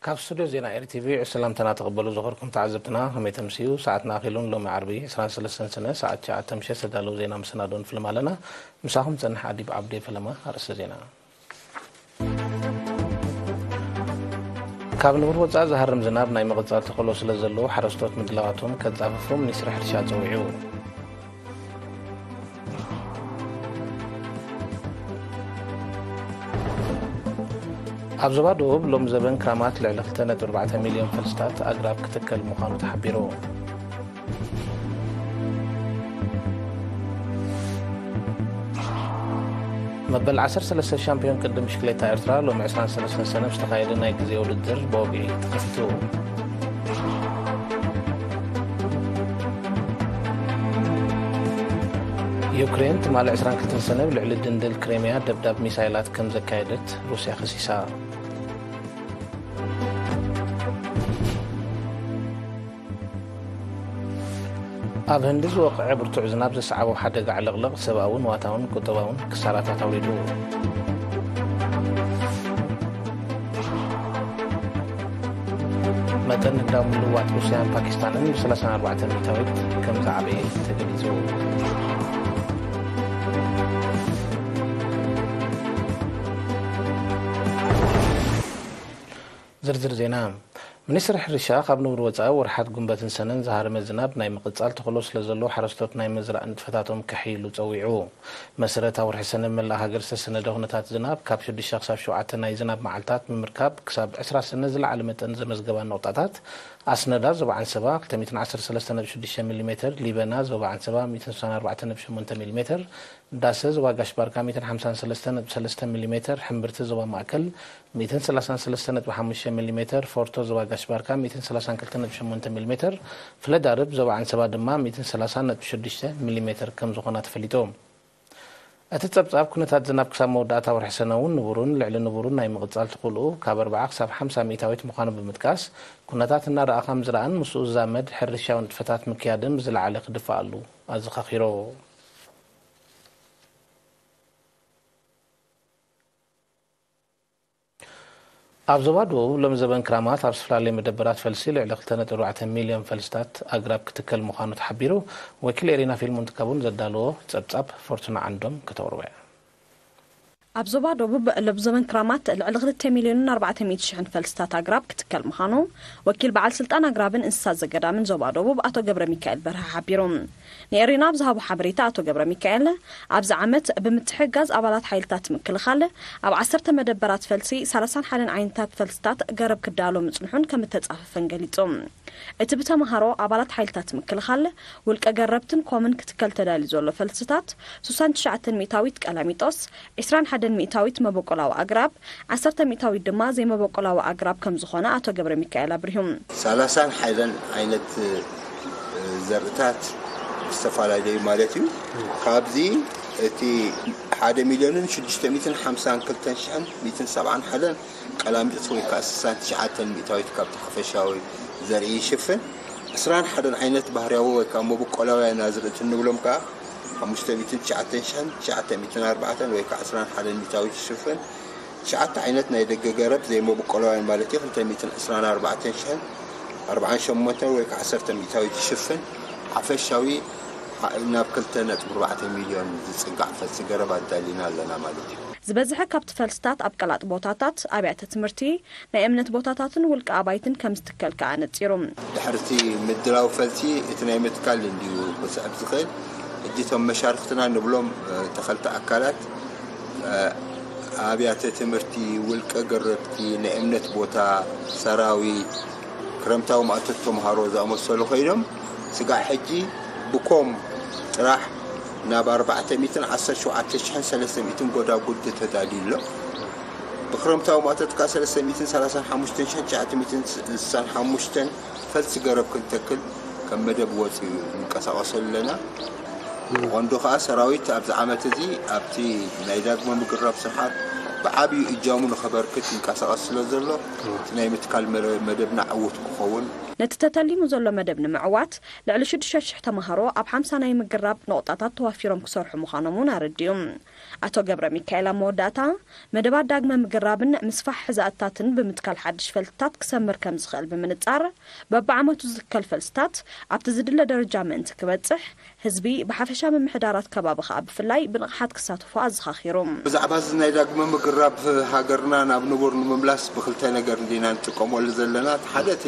ካብ ስቱድዮ ዜና ኤሪ ቲቪ ሰላምታና ተቐበሉ። ዝኸርኩም ተዓዘብትና ከመይ ተምስዩ? ሰዓትና ኣኺሉን ሎሚ ዓርቢ ዕስራን ሰለስተን ሰነ ሰዓት ትሽዓተ ምሸት ዝተዳለዉ ዜና መሰናዶ ንፍልም ኣለና። ምሳኹም ጸንሕ ኣዲብ ዓብዴ ፈለማ። ኣርእስተ ዜና። ካብ ንቡር ወጻኢ ዝሃርም ዝናብ ናይ ምቕጻል ተኽእሎ ስለ ዘለዎ ሓረስቶት ምድላዋቶም ከጻፍፉ ሚኒስትሪ ሕርሻ ጸዊዑ። ኣብ ዞባ ደቡብ ሎም ዘበን ክራማት ልዕሊ ክልተ ነጥቢ ኣርባዕተ ሚልዮን ፈልስታት ኣግራብ ክትከል ምዃኑ ተሓቢሩ። መበል ዓሰርተ ሰለስተ ሻምፒዮን ቅድድም ብሽክሌታ ኤርትራ ሎሚ ዕስራን ሰለስተን ሰነ ዝተኻየደ ናይ ግዜ ውድድር ብወግዒ ተኸፊቱ። ዩክሬን ትማሊ ዕስራን ክልተን ሰነ ኣብ ልዕሊ ድንድል ክሬምያ ደብዳብ ሚሳይላት ከም ዘካየደት ሩስያ ከሲሳ። ኣብ ህንዲ ዝወቕዐ ብርቱዕ ዝናብ ዘስዓቦ ሓደጋ ዕልቕልቕ ሰብኣዊ፣ ንዋታውን ቁጠባውን ክሳራታት ኣውሪዱ። መጠን ንግዳዊ ምልውዋጥ ሩስያን ፓኪስታንን ብ ሰላሳን ኣርባዕተን ሚእታዊት ከም ዝዓበየ ተገሊጹ። ዝርዝር ዜና። ሚኒስትሪ ሕርሻ ካብ ንቡር ወጻኢ ወርሓት ጉንበትን ሰነን ዝሃረመ ዝናብ ናይ ምቕጻል ተኽእሎ ስለ ዘለዎ ሓረስቶት ናይ ምዝራእ ንጥፈታቶም ከሕይሉ ጸዊዑ። መሰረት ኣብ ወርሒ ሰነ መላእ ሃገር ዝተሰነደ ኩነታት ዝናብ ካብ ሽዱሽተ ክሳብ ሸውዓተ ናይ ዝናብ መዓልታት ብምርካብ ክሳብ ዕስራ ሰነ ዝለዓለ መጠን ዘመዝገባ ነቑጣታት ኣስነዳ ዞባ ዓንሰባ ክልተ ሚእትን ዓሰርተ ሰለስተ ነጥቢ ሽዱሽተ ሚሊ ሜተር፣ ሊበና ዞባ ዓንሰባ ሚእትን ስሳን ኣርባዕተን ነጥቢ ሸሞንተ ሚሊ ሜተር፣ ዳሰ ዞባ ጋሽ ባርካ ሚእትን ሓምሳን ሰለስተን ነጥቢ ሰለስተ ሚሊ ሜተር፣ ሕምብርቲ ዞባ ማእከል ሚእትን ሰላሳን ሰለስተን ነጥቢ ሓሙሽተ ሚሊ ሜተር፣ ፎርቶ ዞባ ጋሽ ባርካ ሚእትን ሰላሳን ክልተን ነጥቢ ሸሞንተ ሚሊ ሜተር፣ ፍለዳርብ ዞባ ዓንሰባ ድማ ሚእትን ሰላሳን ነጥቢ ሽዱሽተ ሚሊ ሜተር ከም ዝኾና ተፈሊጡ። እቲ ጸብጻብ ኩነታት ዝናብ ክሳብ መወዳእታ ወርሒ ሰነ እውን ንቡርን ልዕሊ ንቡርን ናይ ምቕጻል ትኽእልኡ ካብ ኣርብዓ ክሳብ ሓምሳ ሚእታዊት ምዃኑ ብምጥቃስ፣ ኩነታት እናረኣኻ ምዝራእን ምስኡ ዝዛመድ ሕርሻዊ ንጥፈታት ምክያድን ብዝለዓለ ክድፋኣሉ ኣዘኻኺሩ። ኣብ ዞባ ደቡብ ሎሚ ዘበን ክራማት ኣብ ዝተፈላለዩ መደበራት ፈልሲ ልዕሊ ክልተ ነጥቢ ኣርባዕተ ሚልዮን ፈልስታት ኣግራብ ክትከል ምዃኑ ተሓቢሩ። ወኪል ኤሪና ፊልሞን ትካቡን ዘዳለዎ ጸብጻብ ፎርቱና ዓንዶም ከተቕርቦ እያ። ኣብ ዞባ ደቡብ ሎሚ ዘበን ክራማት ልዕሊ ክልተ ሚልዮንን ኣርባዕተ ሚእቲ ሽሕን ፈልስታት ኣግራብ ክትከል ምዃኑ ወኪል በዓል ስልጣን ኣግራብን እንስሳት ዘገዳምን ዞባ ደቡብ ኣቶ ገብረ ሚካኤል በርሀ ሓቢሩ። ንኤሪና ኣብ ዝሃቦ ሓበሬታ ኣቶ ገብረ ሚካኤል፣ ኣብዚ ዓመት ብምትሕግጋዝ ኣባላት ሓይልታት ምክልኻል ኣብ ዓሰርተ መደበራት ፈልሲ ሰላሳን ሓደን ዓይነታት ፈልስታት ገረብ ክዳሎ ምጽንሑን ከም እተጻፈፈን ገሊጹ። እቲ ብተምሃሮ ኣባላት ሓይልታት ምክልኻል፣ ውልቀ ገረብትን ኮምን ክትከል ተዳልዩ ዘሎ ፈልስታት፣ ስሳን ትሽዓተን ሚእታዊት ቀላሚጦስ፣ ዕስራን ሓደን ሚእታዊት መበቆላዊ ኣግራብ፣ ዓሰርተ ሚእታዊት ድማ ዘይመበቆላዊ ኣግራብ ከም ዝኾነ ኣቶ ገብረ ሚካኤል ኣብሪሁ። ሰላሳን ሓደን ዓይነት፣ እ፣ ዘርእታት ዝተፈላለዩ ማለት እዩ። ካብዚ እቲ ሓደ ሚልዮንን ሽዱሽተ ሚእትን ሓምሳን ክልተን ሽሕን ሚእትን ሰብዓን ሓደን ቀላሚጦስ ወይ ከዓ ስሳን ትሽዓተን ሚእታዊት ካብቲ ሓፈሻዊ ዘርኢ ይሽፍን። ዕስራን ሓደን ዓይነት ባህርያዊ ወይ ከዓ መበቆላውያን ኣዝርእቲ እንብሎም ከዓ ሓሙሽተ ሚእትን ትሽዓተን ሽሕን ትሽዓተ ሚእትን ኣርባዕተን ወይ ከዓ ዕስራን ሓደን ሚእታዊት ይሽፍን። ትሽዓተ ዓይነት ናይ ደገ ገረብ ዘይመበቆላውያን ማለት እዩ፣ ክልተ ሚእትን ዕስራን ኣርባዕተን ሽሕን ኣርባዓን ሸሞንተን ወይ ከዓ ዓሰርተ ሚእታዊት ይሽፍን። ሓፈሻዊ ናብ ክልተ ነጥቢ ኣርባዕተ ሚልዮን ዝጽጋዕ ፈልሲ ገረብ ኣዳሊና ኣለና ማለት እዩ። ዝበዝሐ ካብቲ ፈልስታት ኣብ ቀላጥ ቦታታት፣ ኣብያተ ትምህርቲ፣ ናይ እምነት ቦታታትን ውልቀ ኣባይትን ከም ዝትከል ከኣ ነጺሩ። ድሕርቲ ምድላው ፈልሲ እቲ ናይ ምትካል እንድዩ ክስዕብ ዝኽእል። ሕጂ እቶም መሻርክትና ንብሎም፣ እ፣ ተኸልቲ ኣካላት፣ እ፣ ኣብያተ ትምህርቲ፣ ውልቀ ገረብቲ፣ ናይ እምነት ቦታ፣ ሰራዊት፣ ክረምታዊ ማእቶት ተምሃሮ ዝኣመሰሉ ኮይኖም፣ ስጋዕ ሕጂ ብኮም ጥራሕ ናብ ኣርባዕተ ሚእትን ዓሰርተ ሸውዓተ ሽሕን ሰለስተ ሚእትን ጎዳጉዲ ተዳልዩ ኣሎ። ብክረምታዊ ማእቶት ከኣ ሰለስተ ሚእትን ሰላሳን ሓሙሽተን ሽሕን ትሽዓተ ሚእትን ስሳን ሓሙሽተን ፈልሲ ገረብ ክንተክል ከም መደብ ወጺኡ ንንቀሳቐሰሉ ኣለና። ብቐንዱ ከኣ ሰራዊት ኣብዚ ዓመት እዚ ኣብቲ ናይ ዳግመ ምግራብ ስርሓት ብዓብዩ እጃሙ ንኸበርክት ይንቀሳቐስ ስለ ዘሎ፣ እቲ ናይ ምትካል መረ-፣ መደብና ዕዉት ክኸውን ነቲ ተተሊሙ ዘሎ መደብ ንምዕዋት፣ ልዕሊ ሽዱሽተ ሽሕ ተምሃሮ ኣብ ሓምሳ ናይ ምግራብ ነቑጣታት ተዋፊሮም ክሰርሑ ምዃኖም እውን ኣረዲኡ። ኣቶ ገብረ ሚካኤል ኣብ መወዳእታ፣ መደባት ዳግመ ምግራብን ምስፋሕ ሕዛእትታትን ብምትካል ሓድሽ ፈልስታት ክሰምር ከም ዝኽእል ብምንጻር፣ በብዓመቱ ዝትከል ፈልስታት ኣብቲ ዝድለ ደረጃ ምእንቲ ክበጽሕ፣ ህዝቢ ብሓፈሻ ምምሕዳራት ከባቢ ከኣ ብፍላይ ብንቕሓት ክሳተፉ ኣዘኻኺሩ። ብዛዕባ እዚ ናይ ዳግመ ምግራብ ሃገርና ናብ ንቡር ንምምላስ ብኽልተ ነገር እንዲና ንጥቀመሉ ዘለና። እቲ ሓደ እቲ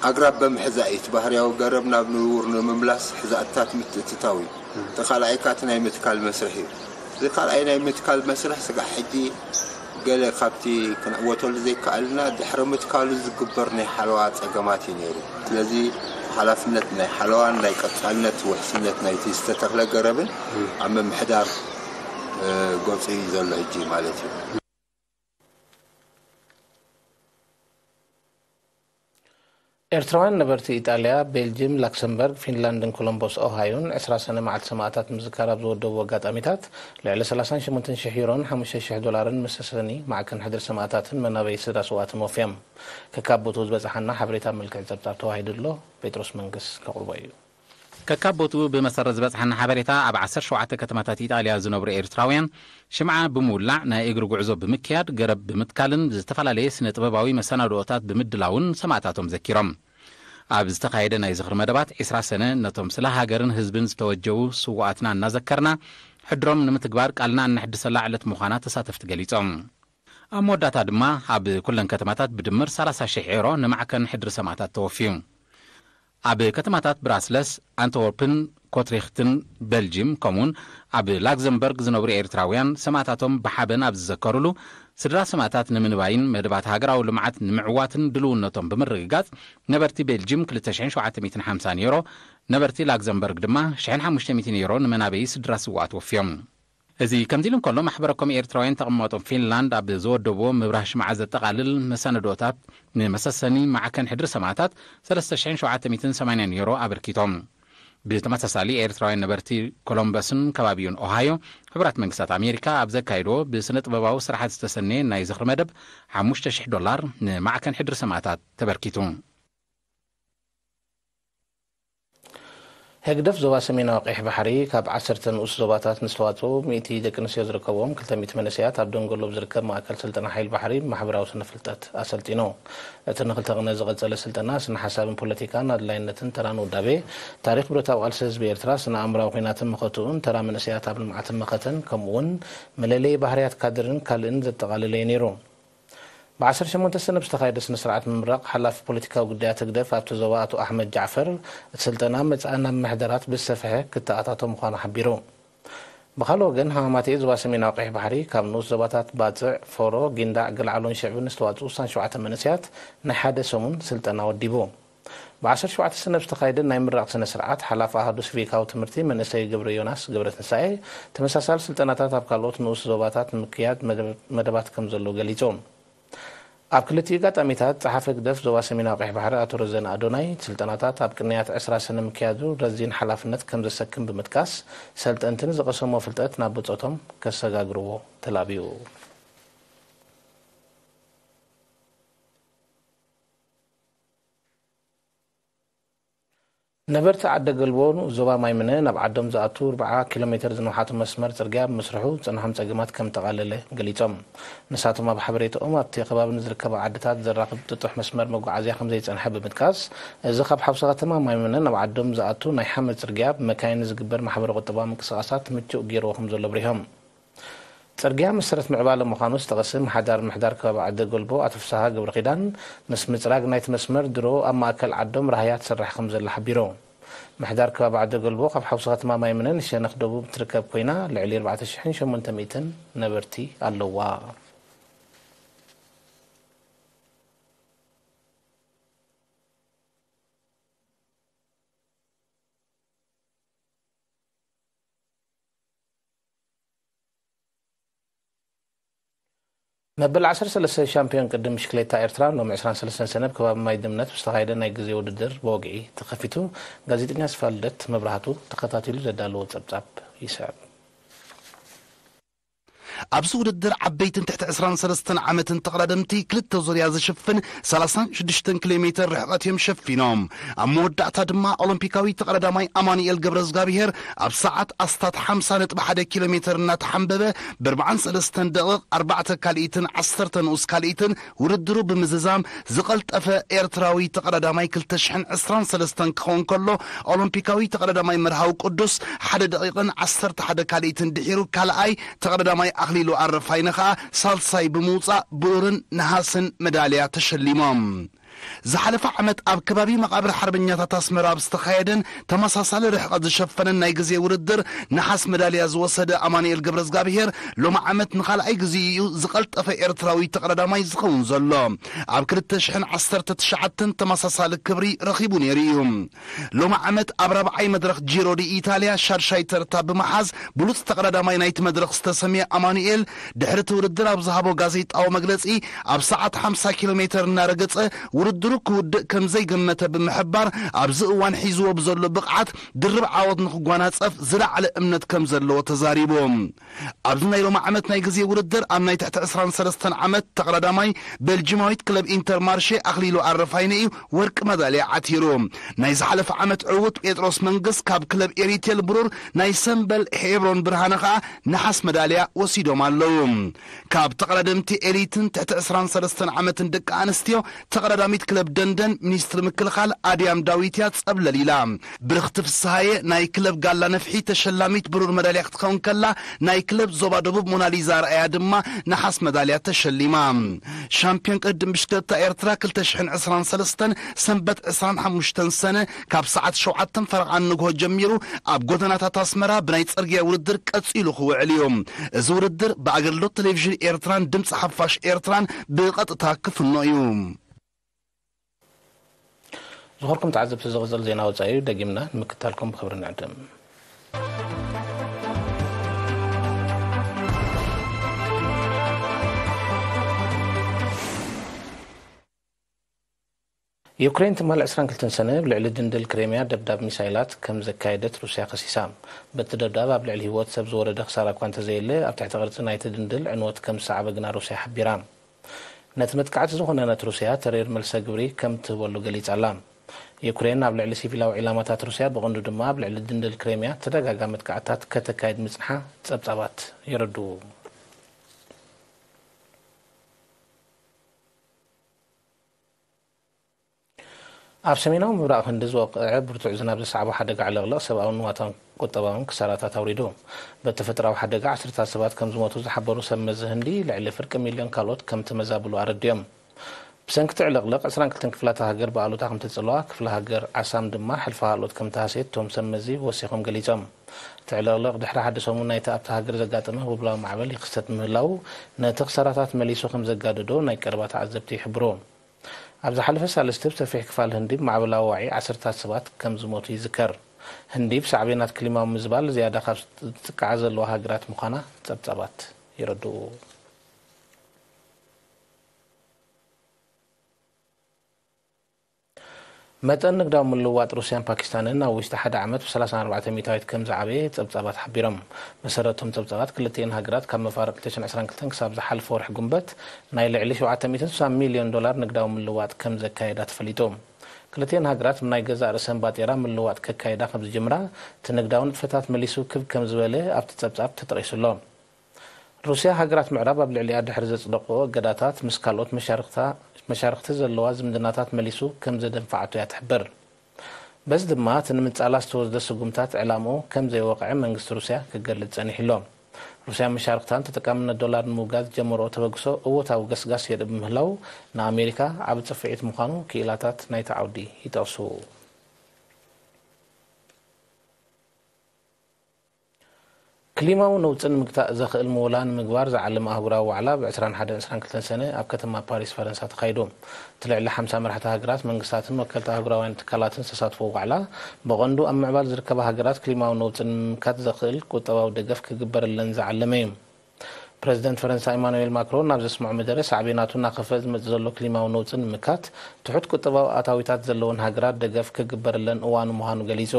ኣግራብ ብምሕዛእ እዩ። እቲ ባህርያዊ ገረብ ናብ ንቡር ንምምላስ ሕዛእትታት ምትእትታው እዩ። እቲ ካልኣይ ከኣ እቲ ናይ ምትካል መስርሕ እዩ። እዚ ካልኣይ ናይ ምትካል መስርሕ ስጋዕ ሕጂ ገለ ካብቲ ክንዕወተሉ ዘይከኣልና ድሕሪ ምትካሉ ዝግበር ናይ ሓለዋ ጸገማት እዩ ነይሩ። ስለዚ ሓላፍነት ናይ ሓለዋን ናይ ቀጻልነት ውሕስነት ናይቲ ዝተተኽለ ገረብን ኣብ ምምሕዳር፣ እ፣ ገጹ እዩ ዘሎ ሕጂ ማለት እዩ። ኤርትራውያን ነበርቲ ኢጣልያ፣ ቤልጅም፣ ላክሰምበርግ፣ ፊንላንድን ኮሎምቦስ ኦሃዮን ዕስራ ሰነ መዓልቲ ሰማእታት ምዝካር ኣብ ዝወደብዎ ኣጋጣሚታት፣ ልዕሊ ሰላሳን ሸሞንተን ሽሕ ዩሮን ሓሙሽተ ሽሕ ዶላርን መሰሰኒ ማዕከን ሕድሪ ሰማእታትን መናበይ ስድራ ስውኣትን ወፍዮም። ከካብ ቦትኡ ዝበጽሓና ሓበሬታ ኣብ መልክዕ ጸብጻብ ተዋሂዱ ኣሎ። ጴጥሮስ መንግስ ከቕርቦ እዩ። ከካብ ቦትኡ ብመሰረት ዝበጽሓና ሓበሬታ፣ ኣብ ዓሰርተ ሸውዓተ ከተማታት ኢጣልያ ዝነብሩ ኤርትራውያን ሽምዓ ብምውላዕ፣ ናይ እግሪ ጉዕዞ ብምክያድ፣ ገረብ ብምትካልን ዝተፈላለየ ስነ ጥበባዊ መሰናድኦታት ብምድላውን ሰማእታቶም ዘኪሮም። ኣብ ዝተኻየደ ናይ ዝኽሪ መደባት፣ ዕስራ ሰነ ነቶም ስለ ሃገርን ህዝብን ዝተወጀቡ ስዉኣትና እናዘከርና፣ ሕድሮም ንምትግባር ቃልና እነሕድሰላ ዕለት ምዃና ተሳተፍቲ ገሊጾም። ኣብ መወዳእታ ድማ፣ ኣብ ኩለን ከተማታት ብድምር ሰላሳ ሽሕ ኤሮ ንማዕከን ሕድሪ ሰማእታት ተወፍዩ። ኣብ ከተማታት ብራስለስ፣ ኣንተወርፕን ኮትሪኽትን ቤልጅም፣ ከምኡውን ኣብ ላክዘምበርግ ዝነብሩ ኤርትራውያን ሰማእታቶም ብሓበን ኣብ ዝዘከሩሉ፣ ስድራ ሰማእታት ንምንባይን መደባት ሃገራዊ ልምዓት ንምዕዋትን ድልውነቶም ብምርግጋጽ፣ ነበርቲ ቤልጅም ክልተ ሽሕን ሸውዓተ ሚእትን ሓምሳን ዩሮ፣ ነበርቲ ላክዘምበርግ ድማ ሽሕን ሓሙሽተ ሚእትን ዩሮ ንመናበዪ ስድራ ስውኣት ወፍዮም። እዚ ከምዚ ኢሉ እንከሎ፣ ማሕበረ ኮም ኤርትራውያን ተቐማጦ ፊንላንድ ኣብ ዘወደብዎ ምብራህ ሽምዓ ዘጠቓልል መሰናድኦታት፣ ንመሰሰኒ ማዕከን ሕድሪ ሰማእታት ሰለስተ ሽሕን ሸውዓተ ሚእትን ሰማንያን ዩሮ ኣበርኪቶም። ብተመሳሳሊ፣ ኤርትራውያን ነበርቲ ኮሎምበስን ከባቢኡን ኦሃዮ፣ ሕቡራት መንግስታት ኣሜሪካ ኣብ ዘካየድዎ ብስነ ጥበባዊ ስራሓት ዝተሰነየ ናይ ዝኽሪ መደብ፣ ሓሙሽተ ሽሕ ዶላር ንማዕከን ሕድሪ ሰማእታት ተበርኪቱ። ህግደፍ ዞባ ሰሜናዊ ቀይሕ ባሕሪ፣ ካብ ዓሰርተ ንኡስ ዞባታት ንዝተዋጽኡ ሚእቲ ደቂ ኣንስትዮ ዝርከብዎም ክልተ ሚእቲ መንእሰያት ኣብ ደንጎሎ ኣብ ዝርከብ ማእከል ስልጠና ሓይሊ ባሕሪ ማሕበራዊ ስነ ፍልጠት ኣሰልጢኑ። እቲ ንክልተ ቅነ ዝቐጸለ ስልጠና፣ ስነ ሓሳብን ፖለቲካን ኣድላይነትን ተራን ውዳቤ፣ ታሪኽ ብረታዊ ቃልሲ ህዝቢ ኤርትራ፣ ስነ ኣእምራዊ ኲናትን መኸትኡን፣ ተራ መንእሰያት ኣብ ልምዓትን መኸተን፣ ከምኡ'ውን መለለዪ ባህርያት ካድርን ካልእን ዘጠቓለለ እዩ ነይሩ። ብ ዓሰርተ ሸሞንተ ሰነ ብዝተኻየደ ስነ ስርዓት ምምራቕ፣ ሓላፊ ፖለቲካዊ ጉዳያት ህግደፍ ኣብቲ ዞባ ኣቶ ኣሕመድ ጃዕፈር፣ እቲ ስልጠና መጻኢ ናብ ምሕደራት ብዝሰፍሐ ክተኣታቶ ምዃኑ ሓቢሩ። ብኻልእ ወገን፣ ሃማማተኤ ዞባ ሰሜናዊ ቀይሕ ባሕሪ፣ ካብ ንኡስ ዞባታት ባጽዕ፣ ፎሮ፣ ጊንዳዕ፣ ገልዓሎን ሽዕብን ዝተዋጽኡ ስሳን ሸውዓተ መንእሰያት ናይ ሓደ ሰሙን ስልጠና ወዲቡ። ብ ዓሰርተ ሸውዓተ ሰነ ብዝተኻየደ ናይ ምራቕ ስነ ስርዓት፣ ሓላፊ ኣሃዱ ሲቪካዊ ትምህርቲ መንእሰይ ገብረ ዮናስ ገብረትንሳኤ፣ ተመሳሳሊ ስልጠናታት ኣብ ካልኦት ንኡስ ዞባታት ንምክያድ መደብ-፣ መደባት ከም ዘሎ ገሊጹ። ኣብ ክልቲኡ ኣጋጣሚታት፣ ጸሓፊ ህግደፍ ዞባ ሰሜናዊ ቀይሕ ባሕሪ ኣቶ ረዘነ ኣዶናይ፣ ስልጠናታት ኣብ ቅንያት ዕስራ ሰነ ምክያዱ ረዚን ሓላፍነት ከም ዘሰክም ብምጥቃስ፣ ሰልጠንቲ ንዝቐሰምዎ ፍልጠት ናብ ብጾቶም ከሰጋግርዎ ተላብዩ። ነበርቲ ዓደ ገልቦ ንኡስ ዞባ ማይምነ ናብ ዓዶም ዝኣቱ ኣርብዓ ኪሎ ሜተር ዝነውሓቱ መስመር ጽርግያ ብምስርሑ ዝጸንሖም ጸገማት ከም ተቓለለ ገሊጾም። ንሳቶም ኣብ ሓበሬታኦም፣ ኣብቲ ከባቢ ንዝርከባ ዓድታት ዘራኽብ ጥጡሕ መስመር መጓዓዝያ ከም ዘይጸንሐ ብምጥቃስ፣ እዚ ካብ ሓውሲ ከተማ ማይምነ ናብ ዓዶም ዝኣቱ ናይ ሓመድ ጽርግያ ብመካይን ንዝግበር ማሕበረ ቁጠባዊ ምንቅስቓሳት ምቹእ ገይርዎ ከም ዘሎ ኣብሪሆም። ጽርግያ መሰረት ምዕባለ ምዃኑ ዝጠቐሰ ምሓዳር ምሕዳር ከባቢ ዓደ ጎልቦ ኣቶ ፍስሃ ገብረኺዳን፣ ምስ ምጽራግ ናይቲ መስመር ድሮ ኣብ ማእከል ዓዶም ራህያ ትስራሕ ከም ዘላ ሓቢሩ። ምሕዳር ከባቢ ዓደ ጎልቦ፣ ካብ ሓውሲ ከተማ ማይ ምነን ሸነኽ ደቡብ ትርከብ ኮይና፣ ልዕሊ ኣርባዕተ ሽሕን ሸሞንተ ሚእትን ነበርቲ ኣለዋ። መበል ዓሰርተ ሰለስተ ሻምፒዮን ቅድድም ብሽክሌታ ኤርትራ፣ ሎም ዕስራን ሰለስተን ሰነ ኣብ ከባቢ ማይ ድምነት ብዝተኻየደ ናይ ግዜ ውድድር ብወግዒ ተኸፊቱ። ጋዜጠኛ ስፋልደት መብራህቱ ተኸታቲሉ ዘዳለዎ ጸብጻብ ይስዕብ። ኣብዚ ውድድር ዓበይትን ትሕቲ ዕስራን ሰለስተን ዓመትን ተቐዳደምቲ ክልተ ዙርያ ዝሽፍን ሰላሳን ሽዱሽተን ኪሎ ሜትር ርሕቐት እዮም ሸፊኖም። ኣብ መወዳእታ ድማ ኦሎምፒካዊ ተቐዳዳማይ ኣማኑኤል ገብረዝጋብሄር ኣብ ሰዓት ኣስታት ሓምሳ ነጥቢ ሓደ ኪሎ ሜትር እናተሓንበበ ብኣርባዓን ሰለስተን ደቂቕ ኣርባዕተ ካልኢትን ዓሰርተ ንኡስ ካልኢትን ውድድሩ ብምዝዛም ዝቐልጠፈ ኤርትራዊ ተቐዳዳማይ ክልተ ሽሕን ዕስራን ሰለስተን ክኸውን ከሎ፣ ኦሎምፒካዊ ተቐዳዳማይ መርሃዊ ቅዱስ ሓደ ደቂቕን ዓሰርተ ሓደ ካልኢትን ድሒሩ ካልኣይ፣ ተቐዳዳማይ ኣኽሊሉ ኣረፋይነ ኸኣ ሳልሳይ ብምውጻእ ብሩርን ነሃስን መዳልያ ተሸሊሞም። ዝሓለፈ ዓመት ኣብ ከባቢ መቓብር ሓርበኛታት ኣስመራ ኣብ ዝተኻየደን ተመሳሳሊ ርሕቐት ዝሸፈነን ናይ ግዜ ውድድር ነሓስ መዳልያ ዝወሰደ ኣማኑኤል ገብረዝጋብሄር ሎሚ ዓመት ንኻልኣይ ግዜኡ እዩ ዝቐልጠፈ ኤርትራዊ ተቐዳዳማይ ዝኸውን ዘሎ። ኣብ ክልተ ሽሕን ዓሰርተ ትሽዓተን ተመሳሳሊ ክብሪ ረኺቡ ነይሩ እዩ። ሎሚ ዓመት ኣብ ራብዓይ መድረኽ ጂሮ ዲ ኢታልያ ሻድሻይ ተርታ ብምሓዝ ብሉጽ ተቐዳዳማይ ናይቲ መድረኽ ዝተሰምየ ኣማኑኤል ድሕሪ እቲ ውድድር ኣብ ዝሃቦ ጋዜጣዊ መግለጺ ኣብ ሰዓት ሓምሳ ኪሎ ሜትር እናረገጸ ውድድሩ ክውድእ ከም ዘይገመተ ብምሕባር ኣብዚ እዋን ሒዝዎ ብዘሎ ብቕዓት ድርብ ዓወት ንክጓናጸፍ ዝለዓለ እምነት ከም ዘለዎ ተዛሪቡ። ኣብዚ ናይ ሎሚ ዓመት ናይ ግዜ ውድድር ኣብ ናይ ትሕቲ ዕስራን ሰለስተን ዓመት ተቐዳዳማይ ቤልጂማዊት ክለብ ኢንተርማርሼ ኣኽሊሉ ኣረፋይነ እዩ ወርቂ መዳልያ ዓቲሩ። ናይ ዝሓለፈ ዓመት ዕዉት ጴጥሮስ መንግስ ካብ ክለብ ኤሪቴል ብሩር፣ ናይ ሰምበል ሄብሮን ብርሃነ ኸኣ ነሓስ መዳልያ ወሲዶም ኣለዉ። ካብ ተቐዳደምቲ ኤሊትን ትሕቲ ዕስራን ሰለስተን ዓመትን ደቂ ኣንስትዮ ተቐዳዳሚት ክለብ ደንደን ሚኒስትሪ ምክልኻል ኣድያም ዳዊት እያ ጸብለል ኢላ። ብርኽቲ ፍስሃየ ናይ ክለብ ጋላ ነፍሒ ተሸላሚት ብሩር መዳልያ ክትኸውን ከላ፣ ናይ ክለብ ዞባ ደቡብ ሞናሊዛ ኣርኣያ ድማ ነሓስ መዳልያ ተሸሊማ። ሻምፒዮን ቅድድም ብሽክለታ ኤርትራ ክልተ ሽሕን ዕስራን ሰለስተን ሰንበት ዕስራን ሓሙሽተን ሰነ ካብ ሰዓት ሸውዓተን ፈረቓን ንግሆ ጀሚሩ ኣብ ጎደናታት ኣስመራ ብናይ ጽርግያ ውድድር ቀጺሉ ክውዕል እዩ። እዚ ውድድር ብኣገልግሎት ቴሌቪዥን ኤርትራን ድምፂ ሓፋሽ ኤርትራን ብቐጥታ ክፍኖ እዩ። ዝኸርኩም ተዓዘብቲ ዝቕጽል ዜና ወጻኢ እዩ። ደጊምና ንምክታልኩም ብኽብሪ ንዕድም። ዩክሬን ትማል ዕስራን ክልተን ሰነ ኣብ ልዕሊ ድንድል ክሬምያ ደብዳብ ሚሳይላት ከም ዘካየደት ሩስያ ከሲሳ። በቲ ደብዳብ ኣብ ልዕሊ ህይወት ሰብ ዝወረደ ክሳራ እኳ እንተዘየለ፣ ኣብ ትሕቲ ቅርጺ ናይቲ ድንድል ዕንወት ከም ዝሰዓበ ግና ሩስያ ሓቢራ። ነቲ መጥቃዕቲ ዝኹነነት ሩስያ ተሪር መልሰ ግብሪ ከም ትህበሉ ገሊጻ ኣላ። ዩክሬን ኣብ ልዕሊ ሲቪላዊ ዒላማታት ሩስያ፣ ብቐንዱ ድማ ኣብ ልዕሊ ድንድል ክሬምያ ተደጋጋሚ መጥቃዕትታት ከተካይድ ምጽንሓ ጸብጻባት የረድኡ። ኣብ ሰሜናዊ ምብራቕ ህንዲ ዝወቕዐ ብርቱዕ ዝናብ ዘስዓቦ ሓደጋ ዕልቕልቕ ሰብኣውን ንዋታውን ቁጠባውን ክሳራታት ኣውሪዱ። በቲ ተፈጥሮኣዊ ሓደጋ ዓሰርታት ሰባት ከም ዝሞቱ ዝሓበሩ ሰብ መዚ ህንዲ፣ ልዕሊ ፍርቂ ሚልዮን ካልኦት ከም ተመዛብሉ ኣረዲኦም። ብሰንኪ እቲ ዕልቕልቕ ዕስራን ክልተን ክፍላተ ሃገር ብኣሉታ ከም ተጸልዋ፣ ክፍለ ሃገር ዓሳም ድማ ሕልፊ ካልኦት ከም ተሃስየት እቶም ሰብ መዚ ወሲኾም ገሊጾም። እቲ ዕልቕልቕ ድሕሪ ሓደ ሰሙን ናይቲ ኣብታ ሃገር ዘጋጠመ ህቦብላዊ ማዕበል ይኽሰት ምህላዉ፣ ነቲ ክሳራታት መሊሱ ከም ዘጋደዶ ናይ ቀረባ ተዓዘብቲ ይሕብሩ። ኣብ ዝሓለፈ ሳልስቲ፣ ኣብ ሰፊሕ ክፋል ህንዲ ብማዕበላዊ ዋዒ ዓሰርታት ሰባት ከም ዝሞቱ ይዝከር። ህንዲ ብሳዕቤናት ክሊማዊ ምዝባል ዝያዳ ካብ ዝጥቅዓ ዘለዋ ሃገራት ምዃና ጸብጻባት የረድኡ። መጠን ንግዳዊ ምልውዋጥ ሩስያን ፓኪስታንን ኣብ ውሽጢ ሓደ ዓመት ብሰላሳን ኣርባዕተን ሚእታዊት ከም ዝዓበየ ጸብጻባት ሓቢሮም። መሰረት እቶም ጸብጻባት፣ ክልቲኤን ሃገራት ካብ መፋርቕ ክልተ ሽሕን ዕስራን ክልተን ክሳብ ዝሓለፈ ወርሒ ጉንበት ናይ ልዕሊ ሸውዓተ ሚእትን ስሳን ሚልዮን ዶላር ንግዳዊ ምልውዋጥ ከም ዘካየዳ ተፈሊጡ። ክልቲኤን ሃገራት ብናይ ገዛእ ርእሰን ባጤራ ምልውዋጥ ከካይዳ ከም ዝጅምራ፣ እቲ ንግዳዊ ንጥፈታት መሊሱ ክብ ከም ዝበለ ኣብቲ ጸብጻብ ተጠቒሱ ኣሎ። ሩስያ፣ ሃገራት ምዕራብ ኣብ ልዕሊኣ ድሕሪ ዘጽደቕኦ እገዳታት፣ ምስ ካልኦት መሻርኽታ-፣ መሻርኽቲ ዘለዋ ዝምድናታት መሊሱ ከም ዘደንፍዓቶ እያ ትሕብር። በዚ ድማ፣ እቲ ንምጻላ ዝተወስደ ስጉምታት ዕላምኡ ከም ዘይወቕዐ መንግስቲ ሩስያ ክገልጽ ጸኒሑ ኣሎ። ሩስያን መሻርኽታን፣ ተጠቃምነት ዶላር ንምውጋድ ዝጀመርኦ ተበግሶ እወታዊ ገስጋስ የርኢ ብምህላው፣ ንኣሜሪካ ዓቢ ጽፍዒት ምዃኑ ክኢላታት ናይቲ ዓውዲ ይጠቕሱ። ክሊማዊ ነውጺ ንምግታእ ዘኽእል ምውላ ንምግባር ዝዓለመ ኣህጉራዊ ዋዕላ፣ ብ ዕስራን ሓደን ዕስራን ክልተን ሰነ ኣብ ከተማ ፓሪስ ፈረንሳ ተኻይዱ። እቲ ልዕሊ ሓምሳ መራሕቲ ሃገራት፣ መንግስታትን ወከልቲ ኣህጉራውያን ትካላትን ዝተሳትፎ ዋዕላ፣ ብቐንዱ ኣብ ምዕባል ዝርከባ ሃገራት ክሊማዊ ነውጺ ንምምካት ዘኽእል ቁጠባዊ ደገፍ ክግበረለን ዝዓለመ እዩ። ፕረዚደንት ፈረንሳ ኢማኑኤል ማክሮን ኣብ ዘስምዖ መደረ፣ ሳዕቤናቱ እናኸፍአ ዝመጽእ ዘሎ ክሊማዊ ነውጺ ንምምካት፣ ትሑት ቁጠባዊ ኣታዊታት ዘለወን ሃገራት ደገፍ ክግበረለን እዋኑ ምዃኑ ገሊጹ።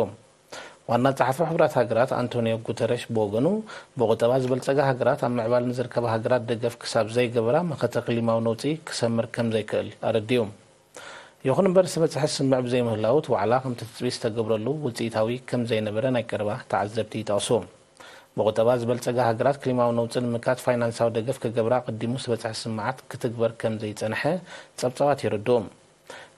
ዋና ጸሓፊ ሕቡራት ሃገራት ኣንቶኒዮ ጉተረሽ ብወገኑ፣ ብቑጠባ ዝበልጸጋ ሃገራት ኣብ ምዕባል ንዝርከባ ሃገራት ደገፍ ክሳብ ዘይገበራ መኸተ ክሊማዊ ነውጺ ክሰምር ከም ዘይክእል ኣረዲኡ። ይኹን እምበር፣ ዝተበጽሐ ስምምዕ ብዘይምህላዉ፣ እቲ ዋዕላ ከምቲ ትጽቢት ዝተገብረሉ ውጽኢታዊ ከም ዘይነበረ ናይ ቀረባ ተዓዘብቲ ይጠቕሱ። ብቑጠባ ዝበልጸጋ ሃገራት ክሊማዊ ነውጺ ንምምካት ፋይናንሳዊ ደገፍ ክገብራ ኣቐዲሙ ዝተበጽሐ ስምምዓት ክትግበር ከም ዘይጸንሐ ጸብጻባት የረድኡ።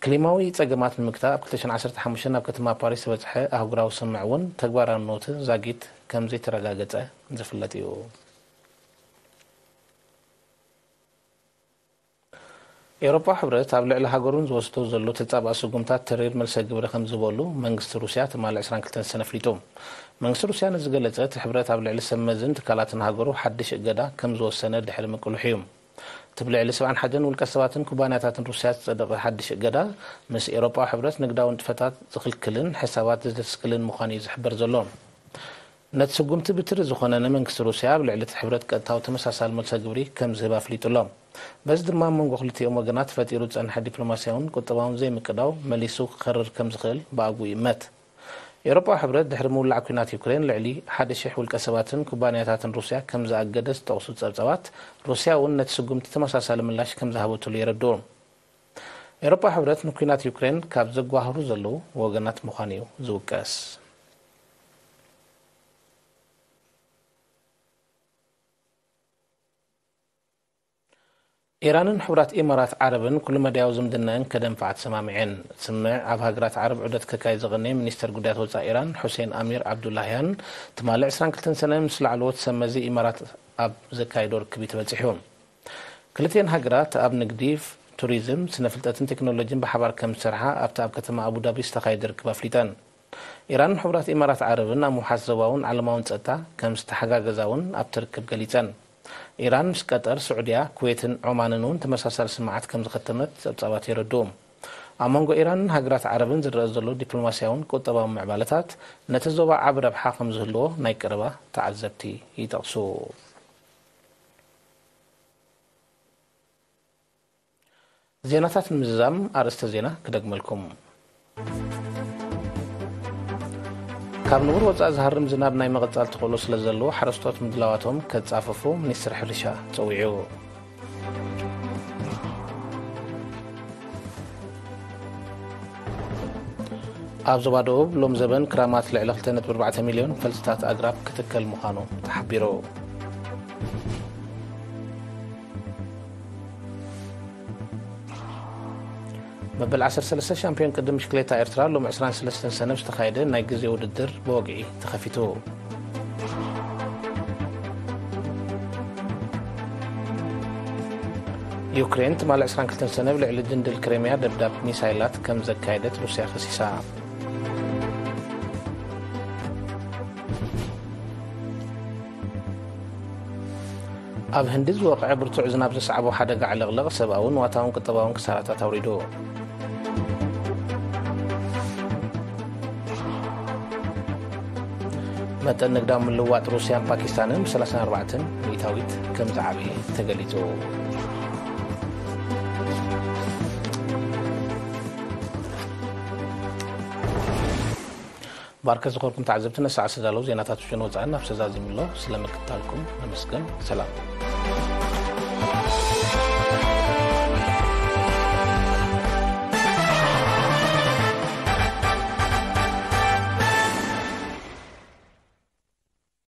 ክሊማዊ ጸገማት ንምግታእ ኣብ ክልተ ሽሕን ዓሰርተ ሓሙሽተን ኣብ ከተማ ፓሪስ ዝበጽሐ ኣህጉራዊ ስምምዕ እውን ተግባራውነቱ ዛጊት ከም ዘይተረጋገጸ ዝፍለጥ እዩ። ኤውሮጳ ሕብረት ኣብ ልዕሊ ሃገሩን ዝወስዶ ዘሎ ተጻባኢ ስጉምታት ተሪር መልሰ ግብሪ ከም ዝህበሉ መንግስቲ ሩስያ ትማሊ ዕስራን ክልተን ሰነ ኣፍሊጡ። መንግስቲ ሩስያ ነዚ ዝገለጸ፣ እቲ ሕብረት ኣብ ልዕሊ ሰብ መዝን ትካላትን ሃገሩ ሓድሽ እገዳ ከም ዝወሰነ ድሕሪ ምቅልሑ እዩ። እቲ ብልዕሊ ሰብዓን ሓደን ውልቀ ሰባትን ኩባንያታትን ሩስያ ዝጸደቐ ሓድሽ እገዳ፣ ምስ ኤውሮጳዊ ሕብረት ንግዳዊ ንጥፈታት ዝኽልክልን ሕሳባት ዘስክልን ምዃኑ እዩ ዝሕበር ዘሎ። ነቲ ስጉምቲ ብትሪ ዝኾነ ንመንግስቲ ሩስያ ኣብ ልዕሊ እቲ ሕብረት ቀጥታዊ ተመሳሳሊ መልሰ ግብሪ ከም ዝህብ ኣፍሊጡ ኣሎ። በዚ ድማ ኣብ መንጎ ክልቲኦም ወገናት ተፈጢሩ ዝጸንሐ ዲፕሎማስያውን ቁጠባውን ዘይምቅዳው መሊሱ ክኸርር ከም ዝኽእል ብኣግኡ ይእመት። ኤውሮጳዊ ሕብረት ድሕሪ ምውላዕ ኲናት ዩክሬን ልዕሊ ሓደ ሺሕ ውልቀ ሰባትን ኩባንያታትን ሩስያ ከም ዝኣገደ ዝጠቕሱ ጸብጻባት፣ ሩስያ እውን ነቲ ስጉምቲ ተመሳሳሊ ምላሽ ከም ዝሃበትሉ የረድኡ። ኤውሮጳዊ ሕብረት ንኲናት ዩክሬን ካብ ዘጓህሩ ዘለዉ ወገናት ምዃኑ እዩ ዝውቀስ። ኢራንን ሕቡራት ኢማራት ዓረብን ኩሉ መዳያዊ ዝምድናኣን ከደንፍዓ ተሰማሚዐን። ስምምዕ ኣብ ሃገራት ዓረብ ዑደት ከካይድ ዝቐነየ ሚኒስተር ጉዳያት ወጻኢ ኢራን ሑሴን ኣሚር ዓብዱላህያን ትማሊ ዕስራን ክልተን ሰነ ምስ ላዕለዎት ሰብ መዚ ኢማራት ኣብ ዘካየዶ ርክብ እዩ ተበጺሑ። ክልቲኤን ሃገራት ኣብ ንግዲ፣ ቱሪዝም፣ ስነ ፍልጠትን ቴክኖሎጂን ብሓባር ከም ዝሰርሓ ኣብቲ ኣብ ከተማ ኣቡዳቢ ዝተኻየደ ርክብ ኣፍሊጠን። ኢራንን ሕቡራት ኢማራት ዓረብን ኣብ ምውሓስ ዞባውን ዓለማውን ጸጥታ ከም ዝተሓጋገዛ እውን ኣብቲ ርክብ ገሊጸን። ኢራን ምስ ቀጠር፣ ስዑድያ፣ ኩዌትን ዖማንን እውን ተመሳሳሊ ስምምዓት ከም ዝኸተመት ጸብጻባት የረድኡ። ኣብ መንጎ ኢራንን ሃገራት ዓረብን ዝረአ ዘሎ ዲፕሎማስያውን ቁጠባውን ምዕባለታት ነቲ ዞባ ዓቢ ረብሓ ከም ዝህልዎ ናይ ቀረባ ተዓዘብቲ ይጠቕሱ። ዜናታት ንምዝዛም ኣርእስተ ዜና ክደግመልኩም። ካብ ንቡር ወጻኢ ዝሃርም ዝናብ ናይ ምቕጻል ተኽእሎ ስለ ዘለዎ፣ ሓረስቶት ምድላዋቶም ከጻፍፉ ሚኒስትሪ ሕርሻ ጸዊዑ። ኣብ ዞባ ደቡብ ሎም ዘበን ክራማት ልዕሊ ክልተ ነጥቢ ኣርባዕተ ሚልዮን ፈልስታት ኣግራብ ክትከል ምዃኑ ተሓቢሩ። መበል ዓሰርተ ሰለስተ ሻምፒዮን ቅድድም ብሽክሌታ ኤርትራ ሎም ዕስራን ሰለስተን ሰነ ዝተኻየደ ናይ ግዜ ውድድር ብወግዒ ተኸፊቱ። ዩክሬን ትማሊ ዕስራን ክልተን ሰነ ኣብ ልዕሊ ድንድል ክሬምያ ደብዳብ ሚሳይላት ከም ዘካየደት ሩስያ ከሲሳ። ኣብ ህንዲ ዝወቕዐ ብርቱዕ ዝናብ ዘስዓቦ ሓደጋ ዕልቕልቕ ሰብኣውን ንዋታውን ቁጠባውን ክሳራታት ኣውሪዱ። መጠን ንግዳዊ ምልውዋጥ ሩስያን ፓኪስታንን ብ ሰላሳን ኣርባዕተን ሚእታዊት ከም ዝዓበየ ተገሊጹ። ባርከ ዝኾርኩም ተዓዘብቲ፣ ነሰዓ ዝተዳለዉ ዜናታት ውሽን ወጻእን ኣብ ሰዛዚሙ ኣሎ። ስለ ምክታልኩም ነመስግን። ሰላም።